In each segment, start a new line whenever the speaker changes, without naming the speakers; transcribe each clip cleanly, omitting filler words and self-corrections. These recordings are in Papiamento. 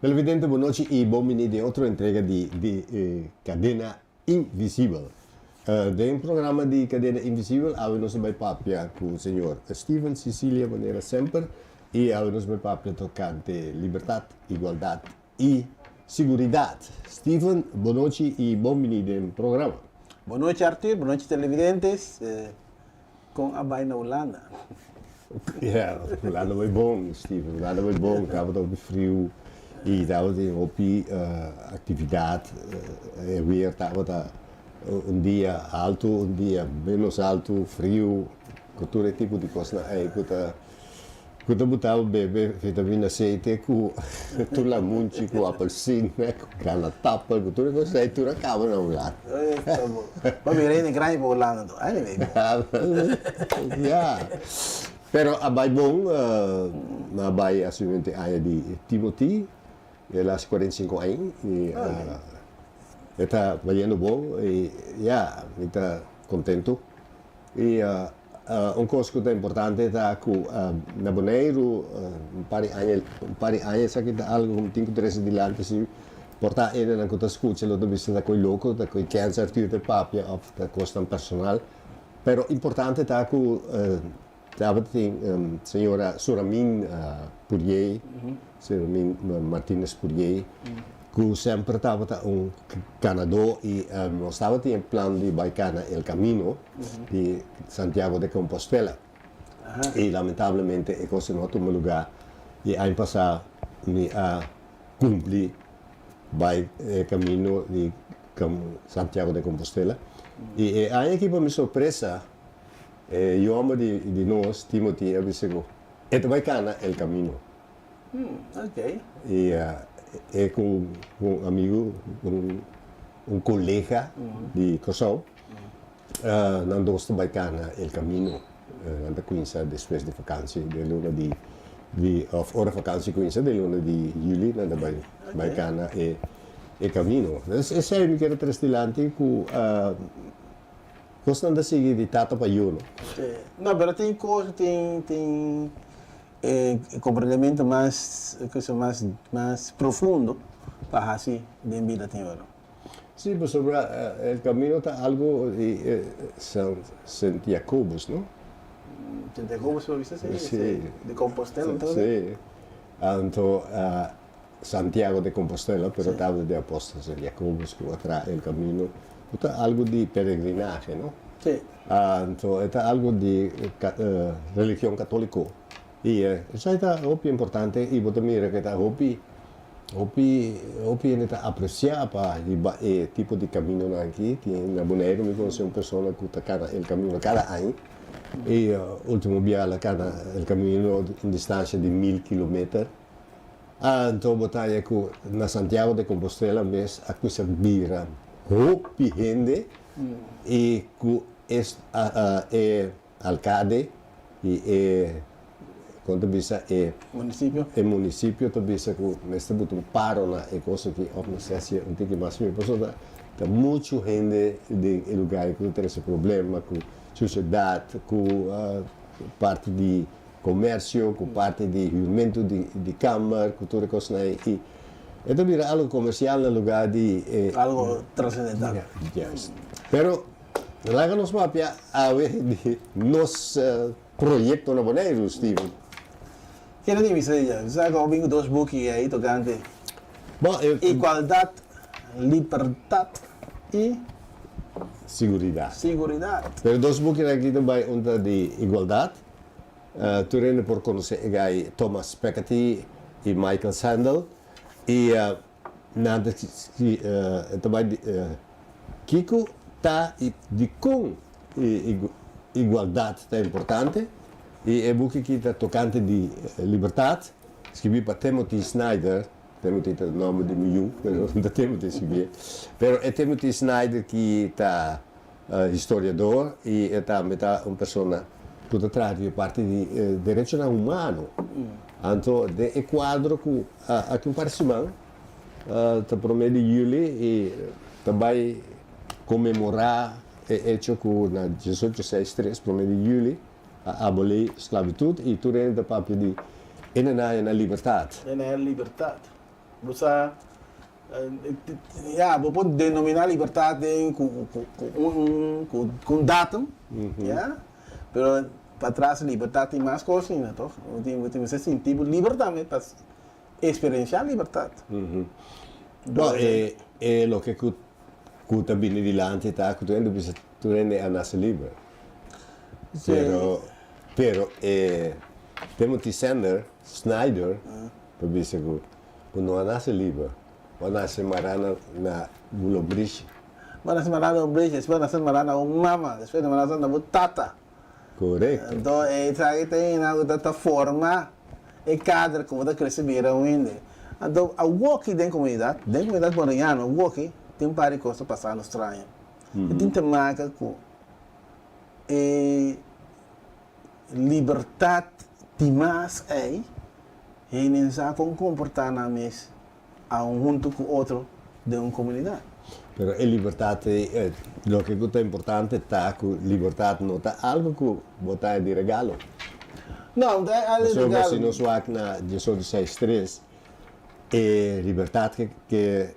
Televidente, bon nochi y bon bini den otro entrega di di Cadena Invisibel. Den programa di Cadena Invisibel awe nos ta bay papia cu señor Steven Cicilia manera semper y awe nos bay papia tocante libertad, igualdad y siguridad. Steven, bon nochi y bon bini den programa.
Bon nochi Arthur, bon nochi televidentes. Con a bay na Hulanda?
Yeah, Hulanda bay bon, Steven, Hulanda bay bon, tabata hopi friu y tabatin hopi actividad, e weer tabata un dia alto, un dia menos alto, friu, cu tur e tipo di cosnan ey cu ta Ku ta butaba bebe vitamina C te ku tur lamunchi, ku apelsina, ku granatapel, ku tur e kos ei, tur a kaba na un lado.
Bo mira hende grandi pa Hulanda anto, anyway bo.
Ya, pero a bai bon, a bai asumente aña di Timothy, el a hasi 45 aña i e ta bayendo bon i ya, mi ta kontentu. I Un kos ku ta importante ta ku na Boneiru un par di aña un par di aña esaki ta algu ku mi tin ku trese dilanti si por ta hendenan ku ta skucha lo ta bisa ta koe loko ta koe kèns Arthur ta papia òf ta kosnan personal pero importante ta ku tabatin señora Suramin Puriey Suramin Martinez Puriey ku semper tabata un kanadó i nos tabatin e plan di bai kana El Camino di Santiago de Compostela i lamentablemente e kos no a tuma lugá i aña pasá mi a kumpli bai e camino di Santiago de Compostela i e aña aki pa mi sorpresa e yu hòmber di nos Timothy a bisa ku e ta bai kana El Camino. I e ku un amigu, un kolega di Kòrsou, nan dos ta bai kana El Camino. Nan ta kuminsá despues di vakansi, den luna di, di òf ora vakansi kuminsá den luna di yüli nan ta bai bai kana e e camino. Esei mi kere tres dilanti ku kosnan ta sigui di tata pa yu, no?
No, pero tin kos, tin tin E komprendementu mas kusa mas mas profundo pa hasi den bida tin ora.
Sí, pasobra el camino ta algo di San Sint Jacobus, no?
Sint Jacobus por bisa, sí, sí. Di Compostela
entonces. Sí. Anto Santiago de Compostela, pero tabata di apóstol Sint Jacobus ku a traha el camino, ku ta algo di peregrinahe, no?
Sí.
Anto e ta algo di religion católico y esai ta hopi importante y bo ta mira que ta hopi hopi hopi hende ta aprecia pa hiba e tipo di caminonan aki. Tin na Boneiru mi conoce un persona cu ta cana el camino cada aña y ultimo bia el a cana el camino un distancia di 1000 kilometer. Anto bo ta haña cu na Santiago de Compostela mes a cuminsa bira hopi hende y cu e alcalde y e con ta bisa e
Municipio.
E municipio ta bisa cu mester buta un paro na e cos aki of mester haci un tiki mas mi pasobra ta mucho hende den e lugar cu ta trece problema cu suciedad cu parti di Comercio cu parti di huurmento di kamer cu tur e cosnan ey y e ta bira algo comercial na lugar di e.
Algo trascendental.
Juist. Pero laga nos papia awe di nos proyecto na Boneiru, Steven.
Kere di bisa di dje? Sa cu a bin cu dos buki ey tocante
Bo, e.
Igualdad, libertad y.
Siguridad.
Siguridad.
Pero dos bukinan aki ta bay un ta di igualdad. Tur hende por konosé e gai Thomas Piketty i Michael Sandel i nan ta e ta bai kiko ta i dikon igualdat ta importante i e buki aki ta tokante di libertat skibí pa Timothy Snyder, Timothy ta nòmber di mi yu pero no ta Timothy skibié pero e Timothy Snyder ki ta historiador y e tambe ta un persona cu ta traha di parti di derechonan humano. Anto den e cuadro cu aki un par di siman ta prome di juli y ta bay conmemora e hecho cu na 1863 prome di juli a aboli sclavitud y tur hende ta papia di e na na libertad.
E na libertad. Bo sa, ya, bo por denominá libertat den ku ku un ku un datum, ya, pero patras libertat tin mas kos ainda, tòg? Bo tin bo tin mester sinti bo liber tambe pa eksperensiá libertat.
Bo, e e loke ku ku ta bini dilanti ta ku tur hende bisa tur hende a nase liber. Pero pero e Timothy Sender Snyder ta bisa ku bo no a nase liber, bo a nase mará na na bo lombrishi.
Bo a nase mará na lombrishi, despues a nase mará na bo mama, despues a nase na bo tata.
Korekto.
Anto esaki ta hina ku ta forma e kader ku bo ta krese bira un hende. Anto awoki den komunidat, den komunidat boneriano awoki tin un par di kos ta pasando straño. E tin te maka ku e libertat di mas ei, hende sa kon komportá nan mes aun huntu ku otro den un komunidat.
Pero e libertat ei, loke ku ta importante ta ku libertat no ta algu ku bo ta di regalo.
No, no ta algu di regalo.
Pasobra si nos wak na diesocho seis tres, e libertat ke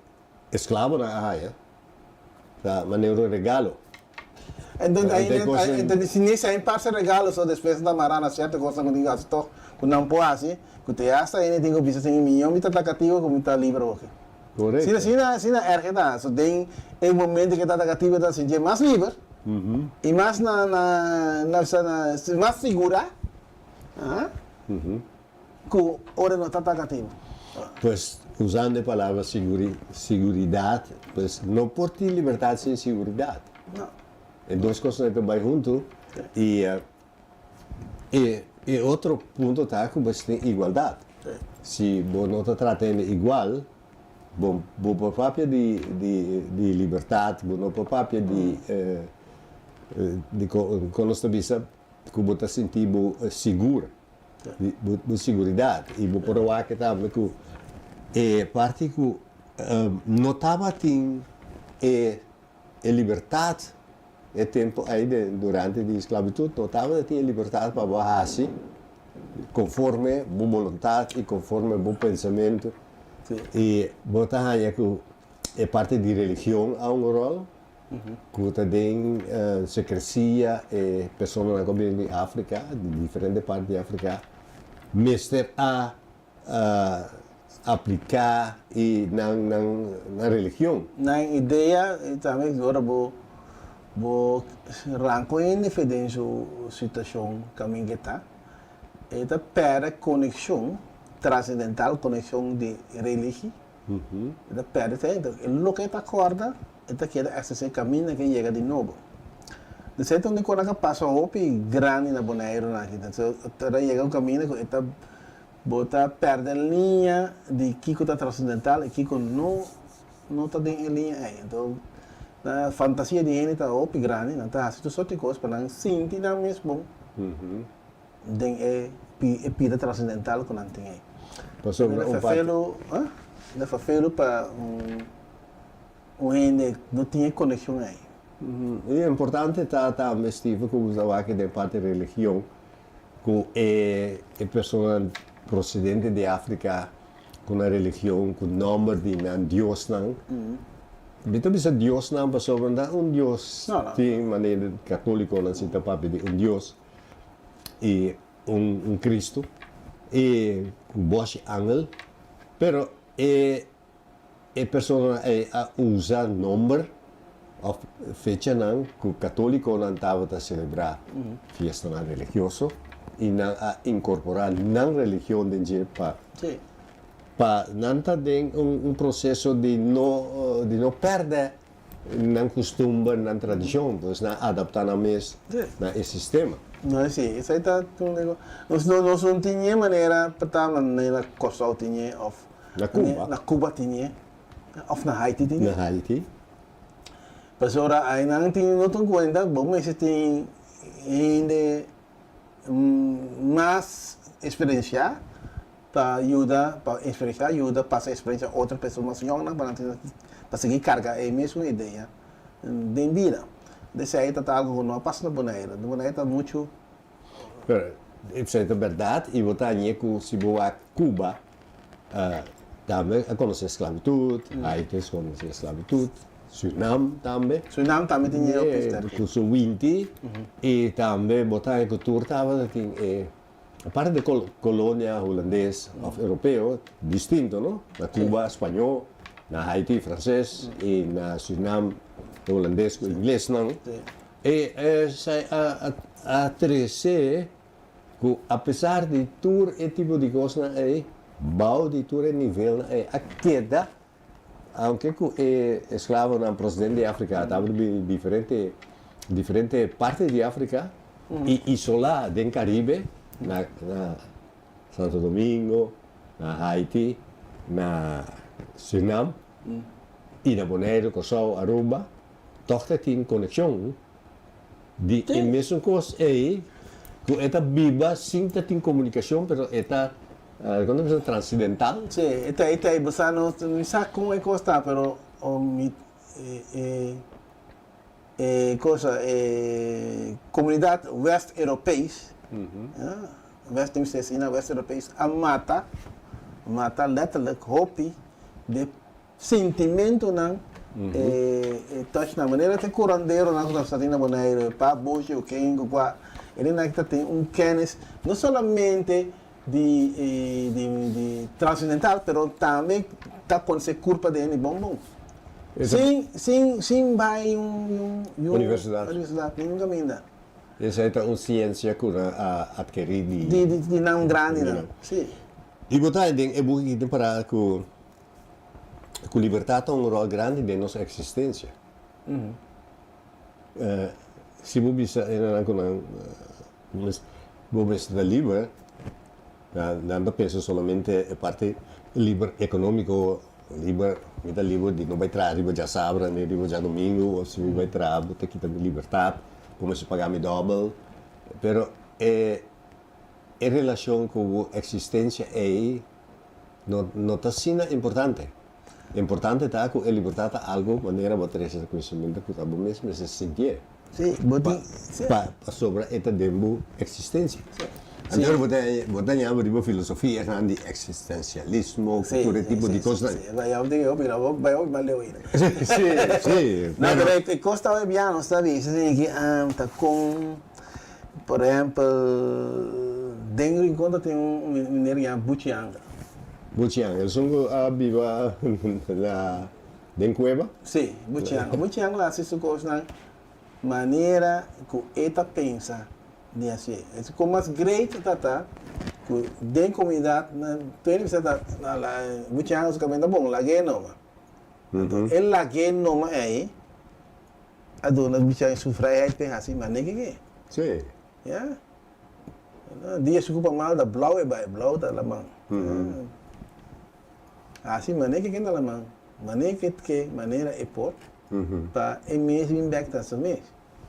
esklabonan a haña ta manera un regalo.
Enton si ni esei parse regalo so despues nan ta mara na sierto kosnan ku tin ku hasi tòg ku nan por hasi ku te asta hende tin ku bisa si mi mi ta ta katibu ku mi ta liber oke.
Korekto.
Asina asina erg e ta. So den e momento ku e ta ta katibu e ta sintié mas liber i mas na na na mas sigurá ku ora no ta ta katibu.
Pues usando e palabra siguridat, pues no por tin libertat sin siguridat.
No.
E dos kosnan ta bai huntu i e otro punto ta ku bo tin igualdat. Si bo no ta trata hende igual, bo bo por papia di di libertat, bo no por papia di di kon nos ta bisa ku bo ta sinti bo sigur. Bo siguridat i bo por a wak tambe ku e parti ku no tabatin e libertat e tempu ei durante di sklabitut no tabatin e libertat pa bo hasi konforme bo boluntat i konforme bo pensamentu i bo ta haña ku e parti di religion a un ròl. Ku ta den sekresia e personanan ku a bini di Afrika, di diferente parti di Afrika, mester a apliká i nan nan religion.
Nan idea i tambe ora bo bo ranka un hende fe den su situashon kaminda ke ta, e ta pèrdè konekshon trasendental, konekshon di religi. E ta pèrdè te e loke e ta kòrda e ta keda eserse kaminda ke yega di nobo. Esei ta un di kosnan ku a pasa hopi grandi na Boneiru nan aki. Ta yega un kaminda ku e ta bo ta pèrdè liña di kiko ta trasendental i kiko no no ta den e liña ei. Anto na fantasia di hende ta hopi grandi, nan ta hasi tur sorti kos pa nan sinti nan mes bon den e e bida trasendental ku nan tin ei.
Pasobra un parti.
Na fafelu pa un. Un hende no tin e konekshon ei.
E importante ta tambe, Steven, ku bo ta wak den parti religion, ku e e personanan prosedente di Afrika ku nan religion, ku nòmber di nan diosnan. Mi ta bisa diosnan pasobra no ta un dios tin manera katólikonan si ta papia di un dios i un un Kristu i ku bòshi angel, pero e E personanan ei a usa nomber òf fechanan ku katólikonan tabata selebrá fiestanan religioso i nan a inkorporá nan religion den dje pa pa nan ta den un proseso di no di no pèrdè nan kustumber, nan tradishon, pues nan a adaptá nan mes na e sistema.
No, sí, esei ta un di nos nos no tin e manera pa ta manera Kòrsou tin e òf
Na Cuba.
Na Cuba tin e, of na Haiti tin e.
Na Haiti.
Pasobra ainan tin no tin cuenta, bo mester tin hende mas experiencia pa yuda, pa experiencia yuda pasa experiencia otro persona mas yongnan pa nan tin pa sigui carga e mesun idea den bida. Esei ta algo cu no a pasa na Bonaire. Na Bonaire ta mucho.
Pero esei ta berdad y bo ta hañ'e cu si bo wak Cuba. Tambe a konosé sklabitut, Haiti a konosé sklabitut, Surinam tambe.
Surinam tambe tin e hopi sterke.
Ku su winti i tambe bo ta haña ku tur tabata tin e aparte di kolonia hulandes òf europeo distinto no, na Cuba spañó, na Haiti franses i na Surinam hulandes ku inglesnan. E esei a trese Ku apesar di tur e tipo di kosnan ei, bou di tur e nivelnan ei a keda, aunke ku e esklavonan prosedente di Afrika tabata bini di diferente diferente parti di Afrika i isolá den Karibe, na na Santo Domingo, na Haiti, na Surinam i na Boneiru, Kòrsou, Aruba, tòg ta tin konekshon. Di e mesun kos ei ku e ta biba sin ta tin komunikashon pero e ta kon ta bisa transidental.
Sí, e ta e ta bo sa no mi sa kon e kos ta pero mi e e cosa e komunidat west europees west mi sa asina west europees a mata mata letterlijk hopi de Sintimentunan e touch nan manera te kuranderonan ku ta sa tin na Boneiru pa boshi o ken ku kua e nan ta tin un kennis no solamente di di trascendental pero tambe ta konosé kurpa den di bon bon sin sin sin bai un un
Universidat.
Universidat ningun kaminda.
Esei ta un siensia ku nan a atkerí di
di di nan grandinan si.
I bo ta den e buki ki tin pará ku Ku libertat ta un ròl grandi den nos eksistensia. Si bo bisa hendenan ku nan bo mester ta liber, nan ta pensa solamente e parti liber ekonómiko, liber, mi ta liber di no bai traha riba djasabra ni riba djadumingu, o si mi bai traha bo ta kita mi libertat, bo mester paga mi dòbel. Pero e relashon ku bo eksistensia ei No, no ta asina importante. Importante ta ku e libertat ta algu manera bo trese konosementu ku ta bo mes mester sintié.
Sí, bo tin, sí.
Pa, pasobra e ta den bo eksistensia.
Sí.
Anto bo ta, bo ta ña riba filosofianan di eksistensialismo ku tur e tipo di kosnan.
Sí, sí, sí. Bai hopi tin hopi, bai hopi mas leu ainda.
Sí, sí.
No, pero e kos ta hopi biaha nos ta bisa esei aki, ta kon. Por ehempel, den Rincon ta tin un meneer yama Buchi Angel.
Buchi Angel, esun ku a biba na den kueba?
Si, Buchi Angel. Buchi Angel a hasi su kosnan manera ku e ta pensa di hasié. E ku mas great ta ta ku den komunidat tur hende bisa ta Buchi Angel su kabenta bon, lag'é noma. Anto e lag'é noma ei. A duna bichai su vrijheid p'e hasi mane keke.
Sí.
Ya. Dia su kupa mal ta blou e bai, blou ta laman. Hasi mane keke na laman, mane ke ke manera e por pa e mes bin bek ta su mes.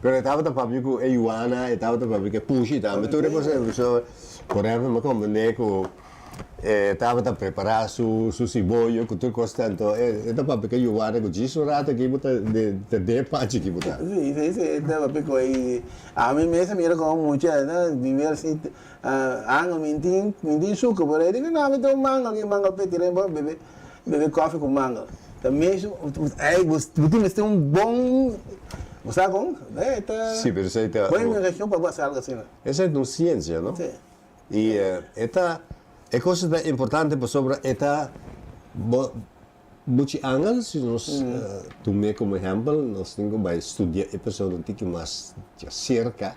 Pero e tabata papia ku e yuana, e tabata papia ku e pushi tambe, tur e kos ei. Por ehempel mi a komprende ku E tabata prepará su su siboyo ku tur kos tanto e ta papia ku e yuwana ku djis un rato aki bo ta ta den e pachi aki bo ta.
Si si si e ta papia ku e ami mes a mira komo mucha no mi mira si ango mi tin mi tin suku pero e di no mi tin un mango aki mango p'e tira bo bebe bebe kofi ku mango ta mes ey bo tin mester un bon bo sa kon e ta
Si pero esei ta
bon imaginashon pa bo hasi algo asina.
Esei ta un siensia no.
Si.
I e ta, e cosa ta importante pasobra e ta bo Buchi Angel, si nos tum'é komo ehèmpel, nos tin ku bai studia e persona un tiki mas djaserka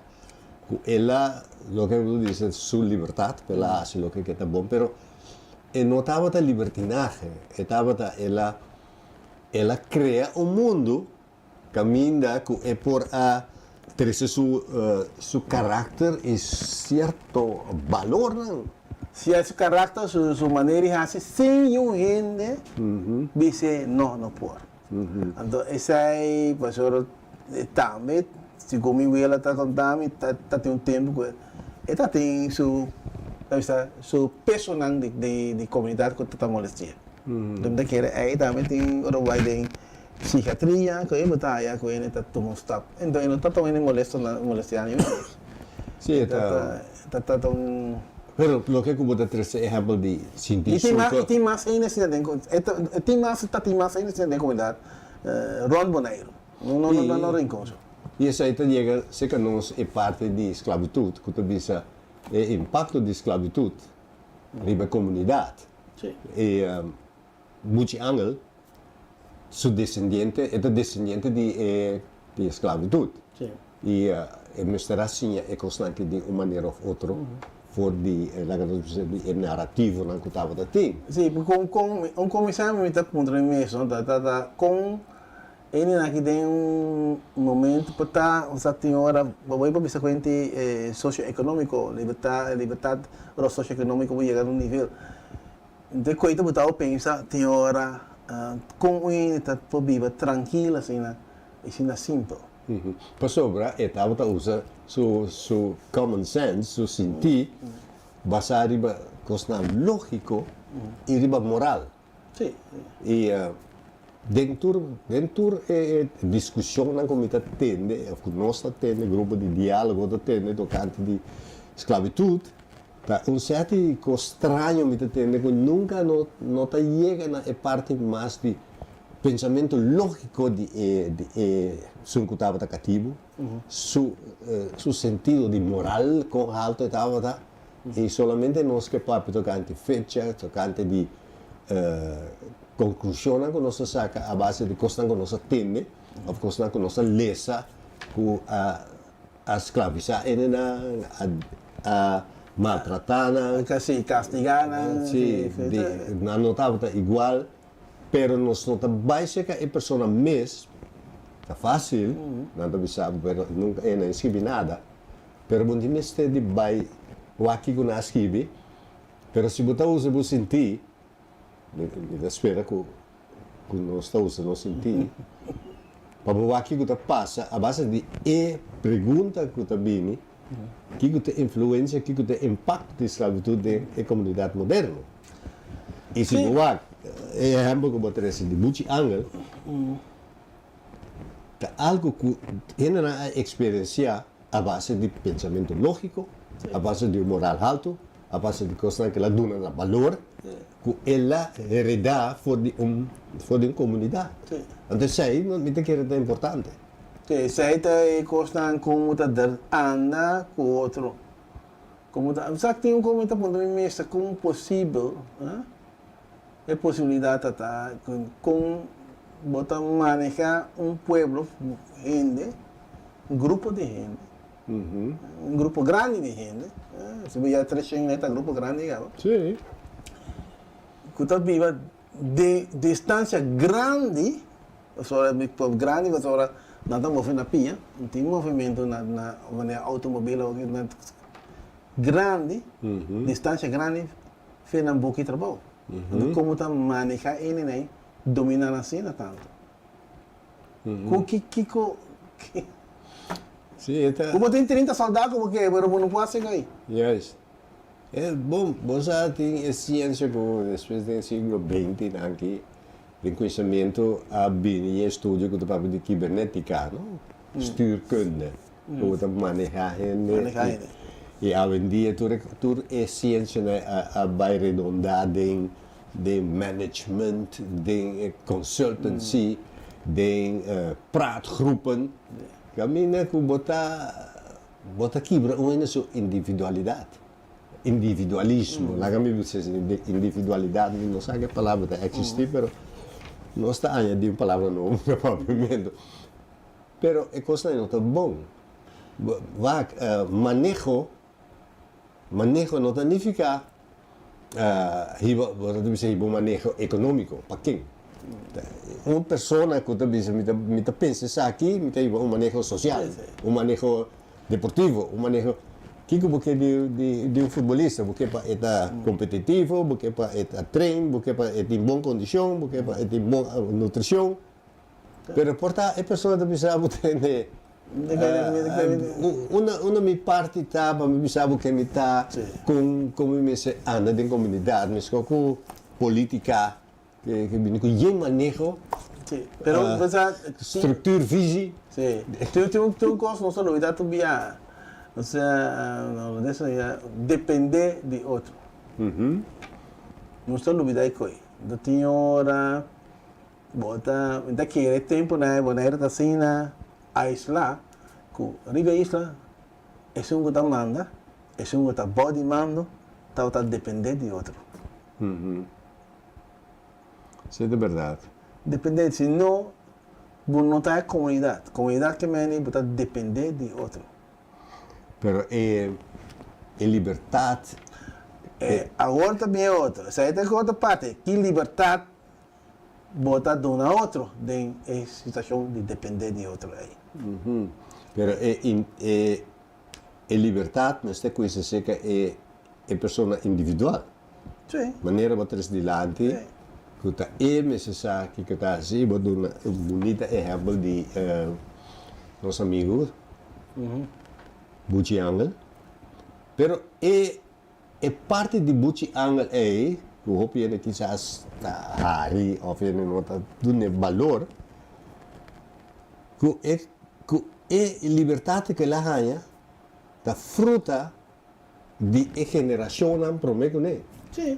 ku el a, loke bo ta bisa, su libertat pa el a hasi loke ke ta bon, pero e no tabata libertinahe, e tabata el a el a krea un mundu Caminda cu e por a trece su su caracter y cierto balornan.
Sia su caracter, su su manera di haci sin niun hende bis'e no, no por. Anto esey pasobra tambe segun mi wela ta conta mi ta ta tin un tempo cu e ta tin su ta bisa su pesonan di di di comunidad cu ta ta molestia. Anto mi ta kere ey tambe tin ora bo bay den Psikiatria ku e bo ta haya ku hende ta tuma un stap. Enton e no ta tuma hende molesto na molestia ni un.
Sí, e ta.
Ta ta ta un.
Pero loke ku bo ta trese ehèmpel di sinti
I tin mas,
suko.
i tin mas hende asina den, e tin mas, ta tin mas hende asina den komunidat rònt Boneiru. No, no, no, no Rincon so.
I esei ta yega serka nos e parti di sklabitut ku ta bisa e impakto di sklabitut riba e komunidat. E Buchi Angel su desendiente, e ta desendiente di e di e sklabitut. I e mester a siña e kosnan aki di un manera òf otro for di e laga nos bisa di e narativonan ku tabata tin.
Sí, kon kon un kuminsá mi ta puntra mi mes no ta ta ta kon hendenan aki den un momento por ta osea tin ora bo bai por bisa ku hende sosioekonómiko libertad libertad ora sosioekonómiko bo yega na un nivel De koe ta bo taba pensa tin ora kon un hende ta por biba trankil asina i asina simpel.
Pasobra e tabata usa su su common sense, su sintí, basá riba kosnan lógiko i riba moral.
Sí.
I den tur den tur e diskushonnan ku mi ta tende òf ku nos ta tende, grupo di diálogo ta tende tokante di sklabitut, Ta un sèti kos straño mi ta tende ku nunka no no ta yega na e parti mas di pensamentu lógiko di e di e esun ku tabata katibu, su su sentido di moral kon haltu e tabata i solamente nos ke papia tokante fecha, tokante di konklushonnan ku nos ta saka a base di kosnan ku nos a tende òf kosnan ku nos a lesa ku a A sklavisá hendenan, a maltratá nan.
Sí, kastigá nan.
Sí, nan no tabata igual, pero nos no ta bai serka e persona mes, ta fásil, nan ta bisa bo, pero nunka e no a skibi nada. Pero bo no tin mester di bai wak kiko nan a skibi, pero si bo ta usa bo sintí, mi ta spera ku ku nos ta usa nos sintí pa bo wak kiko ta pasa a base di e pregunta ku ta bini, kiko ta influensia, kiko ta impakto di sklabitut den e komunidat moderno. I si bo wak e ehèmpel ku bo trese di Buchi Angel, ta algu ku hendenan a eksperensiá a base di pensamentu lógiko, a base di un moral haltu, a base di kosnan ku el a duna na balor. Ku el a heredá for di un for di un komunidat. Anto esei mi ta kere ta importante.
Sí, esei ta e kosnan kon bo ta der anda ku otro. Kon bo ta, sa tin un kon mi ta puntra mi mes ta kon posibel e posibilidat ta ta kon bo ta maneha un pueblo, hende, un grupo di hende, Un grupo grandi di hende, si bo yega 300 e ta grupo grandi kaba.
Sí.
Ku ta biba den distansia grandi, pasobra mi pueblo grandi pasobra nan ta move na pia, no tin movementu na na manera outomobil o grandi, distansia grandi fe nan buki trabou. Anto komo ta maneha ene domina nan asina tantu? Ku ki kiko ki.
Sí, e ta.
Ku bo tin 30 soldá ku bo ke, pero bo no por hasi kai.
Juist. E bon, bo sa tin e siensia ku despues den siglo beinti nan ki den kunsamentu a bini e estudio ku ta papia di kibernetika, no? Stuurkunde, ku bo ta manehá hende.
Manehá hende.
I awendia tur e tur e siensianan a a bai redondá den den management, den consultancy, den praatgroepen, caminda cu bo ta bo ta kibra un hende su individualidad, individualismo, laga mi bisa esei, individualidad mi no sa ke palabra ta existi pero nos ta añadi un palabra nobo na papiamento, pero e cosnan no ta bon, wak maneho Maneho no ta nifiká hiba, bo ta bisa hiba un maneho ekonómiko, pa ken? Un persona ku ta bisa mi ta mi ta pensa esaki, mi ta hiba un maneho sosial, un maneho deportivo, un maneho, kiko bo ke di di di un futbolista? Bo ke pa e ta kompetitivo, bo ke pa e ta train, bo ke pa e tin bon kondishon, bo ke pa e tin bon nutrishon, pero por ta e persona ta bisa bo tene Unda unda mi parti ta pa mi bisa bo ken mi ta, kon kon mi mester anda den komunidat, meskos ku politika ke bini ku yen maneho, struktuur, visie.
Sí, tin un tin un kos nos ta lubida tur bia. Osea, na holandes nan ya dependé di otro. Nos ta lubidá e koi. No tin ora bo ta, mi ta kere e tempunan ei Bonaire ta asina aislá ku riba e isla esun ku ta manda, esun ku ta bou di mando tabata dependé di otro.
Si ta bèrdat.
Dependé, si no bo no ta e komunidat. Komunidat ke meni bo ta dependé di otro.
Pero e e libertat
e. Awor ta bin e otro. Esei ta e otro parti. Ki libertat bo ta duna otro den e situashon di dependé di otro ei?
Pero e e e libertat mester kuinsa serka e e persona individual.
Sí.
Manera bo tres dilanti
Sí.
ku ta e mester sa kiko ta hasi i bo duna un bunita ehèmpel di nos amigu Buchi Angel. Pero e e parti di Buchi Angel ei ku hopi hende kisas ta hari òf hende no ta dun'e balor ku e ku e libertat ku el a haña ta fruta di e generashonnan promé kuné.
Sí.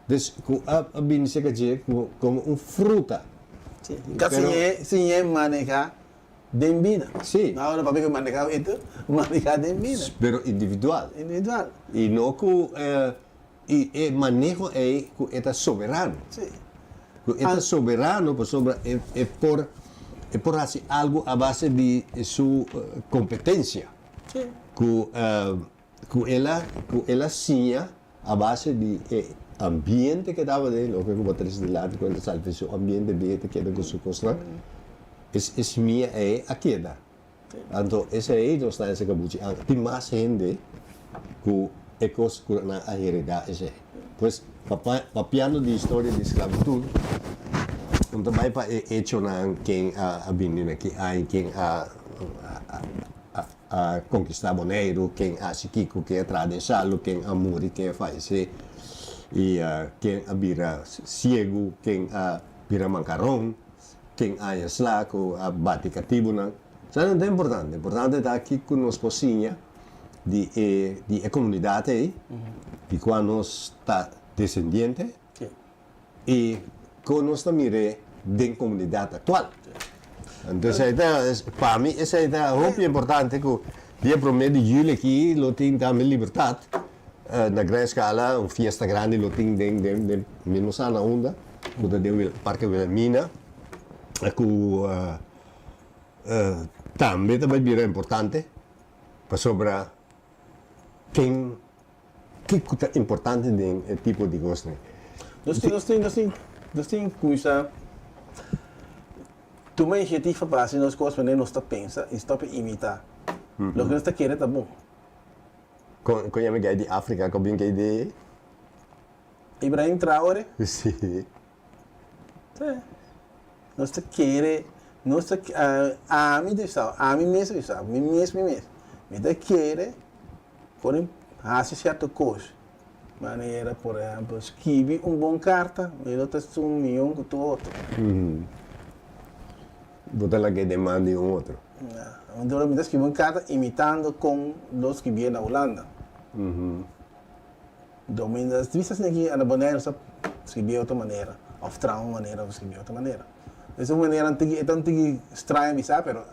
Dus ku a bini serka dje komo un fruta.
Sí. Ka siñ'é, siñ'é manehá den bida.
Sí.
No ora papia ku manehá eto, manehá den bida.
Pero individual.
Individual.
I no ku i e maneho ei ku e ta soberano.
Sí.
Ku e ta soberano pasobra e e por e por hasi algu a base di su kompetensia.
Sí.
Ku ku el a ku el a siña a base di e ambiente ke tabata den, loke ku bo trese dilanti ku el ta sali di su ambiente bien e ta keda ku su kosnan, es e simia ei a keda. Anto esei nos ta hasi kabuchi anto tin mas hende ku e kos ku nan a heredá esei. Pues papiando di historia di sklabitut no ta bai pa e echonan ken a bini na ki aña, ken a a konkistá Boneiru, ken a hasi kiko, ken a traha den salu, ken a muri, ken a fayesé i ken a bira siegu, ken a bira mankaron. Ken aña sla ku a bati katibunan. Sa no ta importante. Importante ta kiko nos por siña di e di e komunidat ei, di kua nos ta desendiente i kon nos ta mir'é den komunidat aktual. Anto esei ta, pa mi esei ta hopi importante ku dia promé di juli aki lo tin tambe libertat na gran eskala, un fiesta grandi lo tin den den den mi no sa na unda. Ku ta den Parke Wilhelmina ku tambe ta bai bira importante pasobra ken kiko ta importante den e tipo di kosnan.
Nos tin nos tin nos tin nos tin kuminsá tuma inisiativa pa hasi nos kos manera nos ta pensa i stòp imitá loke nos ta kere ta bon.
Kon kon yama e guy di Afrika ku a bin ku e idea ei?
Ibrahim Traore?
Sí.
Sí. Nos ta kere, nos ta, ami ta bisa, ami mes ta bisa, mi mes mi mes. Mi ta kere por hasi sierto kos. Manera, por ehempel, skibi un bon karta, mi lo ta esun mion ku tur otro.
Bo ta laga e deman di un otro.
Ya. Mi ta skibi un karta imitando kon lo skibié na Hulanda. Dominda vista asina ki na Boneiru sa skibi otro manera of traha un manera of skibi otro manera. Es un manera un tiki e ta un tiki straño bisa pero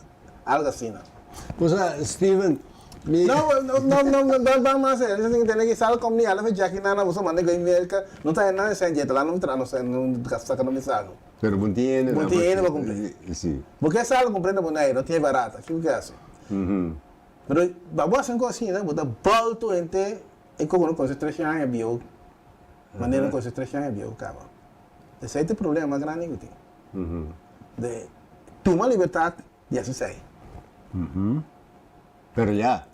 algo asina.
Cosa Steven mi.
No no no no no ban mas e esei tene ki sal kom ni ala fe Jackie nana boso manda goy merka no ta nada esei dje ta la no tra no sa no saka no mi salu.
Pero bo tin hende
Bo tin hende pa kumple.
Si.
Bo ke sal kumple na Boneiru no tin e barata kiko ke hasi. Pero pa bo hasi un kos asina bo ta bolto henter. E koko no konoce tres aña bieu, manera no konoce tres aña bieu kaba. Esei ta e problema mas grandi ku tin. De tuma libertad di hasi esei.
Pero ya,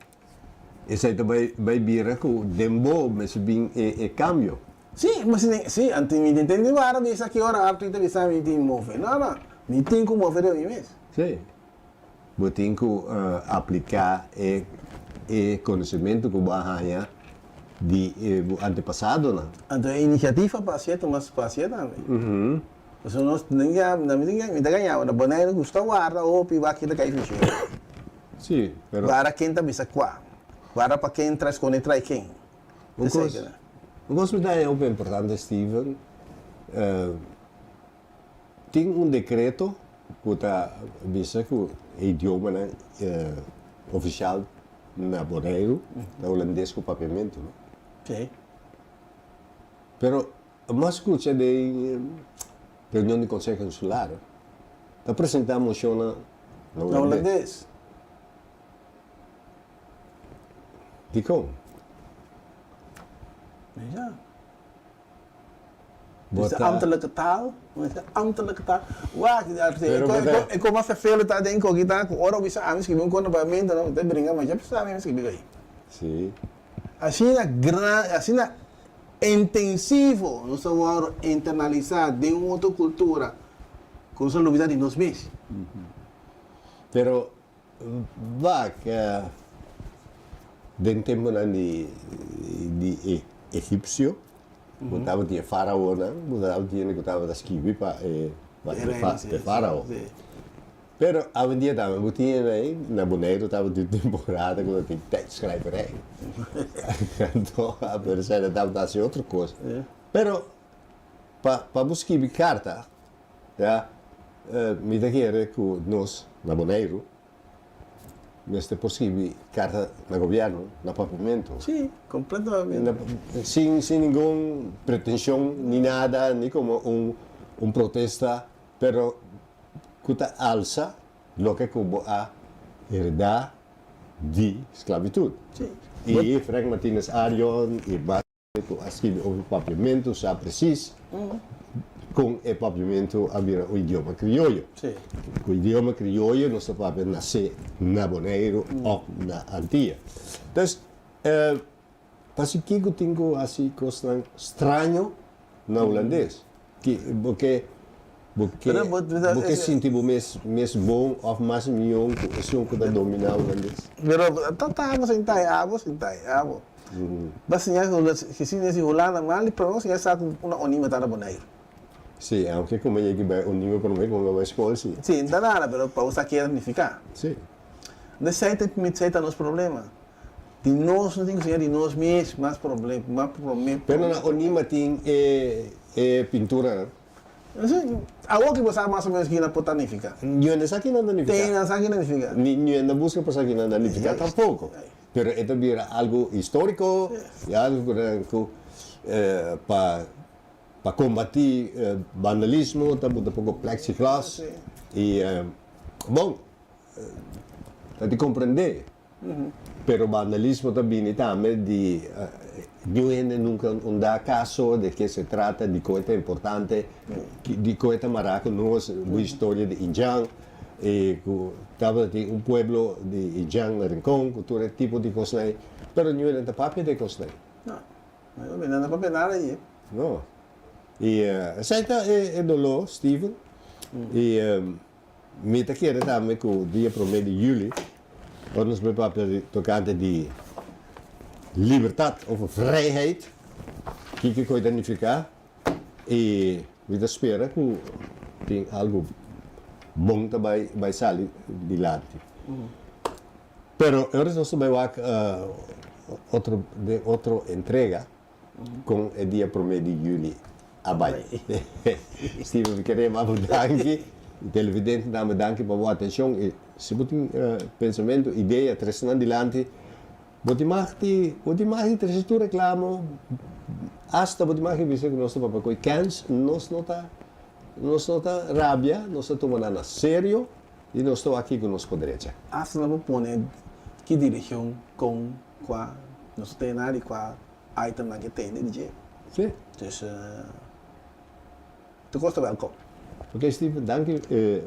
esei ta bai bai bira ku den bo mester bin e e kambio.
Si, ma si den, si, anto mi tin tende wara bisa ki ora Arthur ta bisa mi tin move. No, no, mi tin ku move riba mi mes.
Si. Bo tin ku apliká e e konosementu ku bo a haña di e bo antepasadonan.
Anto e inisiativa pa hasié ta mas pa hasié tambe. Pasobra nos den ya, mi ta gaña, na Boneiru gusta warda hopi wak kita kai fishero.
Sí, pero.
Wara ken ta bisa kua. Wara pa ken trae skone trae ken.
Un kos, un kos mi ta haña hopi importante Steven, tin un dekreto ku ta bisa ku e idiomanan ofishal na Boneiru ta hulandes ku papiamentu, no?
Sí.
Pero mi a skucha den reunion di Konseho Insular ta presentá moshonnan na hulandes. Dikon?
Ja. Dus de ambtelijke taal, de ambtelijke taal. Wak, e ko mas vervelend ta den koki ta ku ora bo bisa ami skibi un kos na papiamento no, ta bringa masha bisa ami skibi kai.
Sí.
Asina gran, asina intensivo nos ta wòrdu internalisá den un otro kultura ku nos ta lubidá di nos mes.
Pero wak, den tempunan di di egipsio ku tabatin e faraonan, ku tabatin ku tabata skibi pa e pa e farao. Pero awendia tambe bo tin ei na Boneiru tabatin un temporada ku tabatin tijdschrijverij. Anto pero esei nan tabata hasi otro kos. Pero pa pa bo skibi karta ya mi ta kere ku nos na Boneiru mester por skibi karta na gobièrnu na papiamentu.
Sí, kompletamente.
Sin sin ningun pretenshon ni nada ni komo un un protesta pero ku ta alsa loke ku bo a heredá di sklabitut. I Frank Martinez Arion i mas ku a skibi over papiamentu sa presis kon e papiamentu a bira un idioma krioyo. Ku idioma krioyo nos ta papia nasé na Boneiru òf na Antia. Entonces, Pasikiko tin ku hasi kosnan straño na hulandes? Ki bo ke bo ke bo ke sinti bo mes mes bon òf mas mion ku esun ku ta dominá hulandes?
Pero ta ta abo sinta e abo sinta e abo. Ba siña si siña si Hulanda mal di prome siña sa ku una onima ta na Boneiru.
Si, aunke ku mi yegi bai onima prome ku mi bai skol si.
Si, no ta nada pero pa bo sa kier nifiká.
Si.
Esei ta esei ta nos problema. Di nos no tin ku siña di nos mes mas problem mas prome.
Pero na Onima tin e e pinturanan.
Si, awor ki bo sa mas o menos kina por ta nifica.
Ño no sa kina ta nifica.
Te no sa kina nifica.
Ni ño no busca pa sa kina ta nifica tampoco. Pero e ta bira algo historico y algo ku nan ku pa pa combati vandalismo ta buta poco plexiglas y bon ta di comprende. Pero vandalismo ta bini tambe di niun hende nunca un da caso de ke se trata, di con e ta importante, di con e ta mara cu nos, bu historia di Indjan, y cu tabata tin un pueblo di Indjan na Rincon cu tur e tipo di cosnan ey, pero niun hende ta papia di e cosnan ey.
No, niun hende no ta papia nada di e.
No, y esey ta e dolor, Steven, y. Mi ta kere tambe ku dia promé di yüli ora nos bai papia di tokante di libertat òf vrijheid, kiko ku e ta nifiká i mi ta spera ku tin algu bon ta bai bai sali dilanti. Pero e ora nos ta bai wak otro den otro entrega. Kon e dia promé di yüli a bai. Steven, mi kere yama bo danki i televidente tambe danki pa bo atenshon i si bo tin pensamentu, idea, trese nan dilanti. Bo tin mag di bo tin mag di trese tur reklamo, asta bo tin mag di bisa ku nos ta papia ku e kèns, nos no ta nos no ta rabia, nos ta tuma nan na serio i nos ta wak kiko nos por drecha.
Asta nan por pone ki direkshon, kon, kua, nos ta tene nada di kua. Itemnan ke tende di dje.
Sí.
Dus tur kos ta wèlkom.
Ok Steven, danki.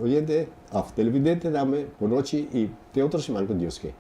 Oyente of televidente tambe, bon nochi i te otro siman ku Dios ke.